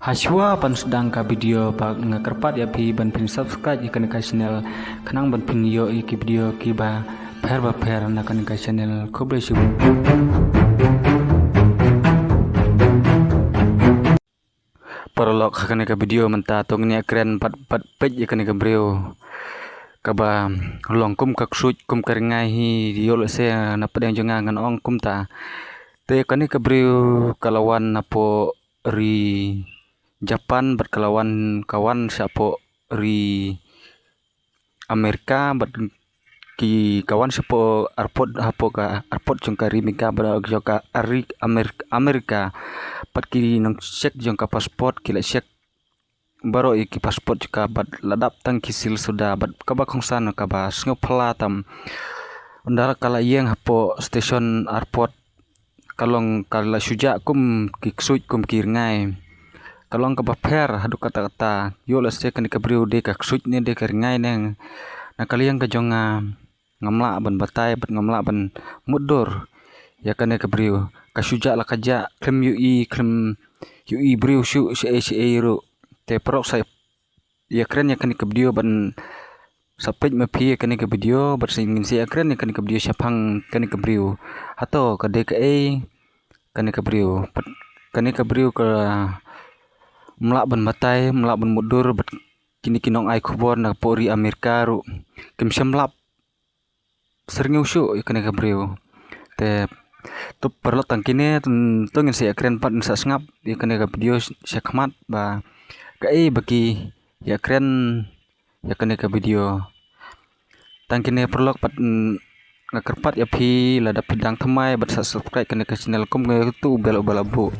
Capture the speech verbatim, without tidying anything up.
Hashwa ban sdang ka video ba nga kyrpad ïa phi ban phin subscribe ïa kane ka channel khnang ban phin ïoh ïa ki video kiba pher ba pher na kane ka channel. Khublei shibun. Paralok, ha kane ka video mynta to ngin ïa kren bad bad peit ïa kane ka briew kaba long kum ka ksuid kum ka ringai hi. Ïoh lehse na pdeng jong nga ngan ong kumta. Te kane ka briew ka la wan napoh ri Japan bad ka la wan, ka wan shapoh ri Amerika bad ki, ka wan shapoh airport, hapoh ka airport jong ka ri Amerika bad jong ka ri Amer-, Amerika bad ki nongcheck jong ka passport ki la check baroh ïa ki passport jong ka bad la dap tang ki seal suda bad kaba kongsan kaba sngewphylla tam. Ynda ka la ïeng hapoh station airport ka long ka la shu jah kum ki ksuid kum ki ringai. Ka long kaba pher haduh katta katta. Ïoh lehse kane ka briew dei ka ksuid ne dei ka ringai ne. Na ka liang ka jong nga ngam lah ban batai bad ngam lah ban mutdur ïa kane ka briew. Ka shu jah la ka jah, khlem ïohi, khlem ïohi briew shuh shaei shaei ruh. Te paralok, sa ïa kren ïa kane ka video ban sa peit ma phi ïa kane ka video bad sa ngin sa ïa kren ïa kane ka video shaphang kane ka briew. Hato ka dei kaei kane ka briew? Bad kane ka briew ka mlak ban batai, mlak ban mutdur bad kine ki nong ai khubor napoh ri Amerika ruh kim shym lap syrngiew shuh ïa kane ka briew. Te to paralok, tang kine to ngin sa ïa kren pat, ngin sa sngap ïa kane ka video shakhmat ba kaei ba ki ïa kren ïa kane ka video. Tang kine paralok pat, mm, nga kyrpad ïa phi lada phi dang thymmai bad sa subscribe kane ka channel kum nga tu bell uba la buh.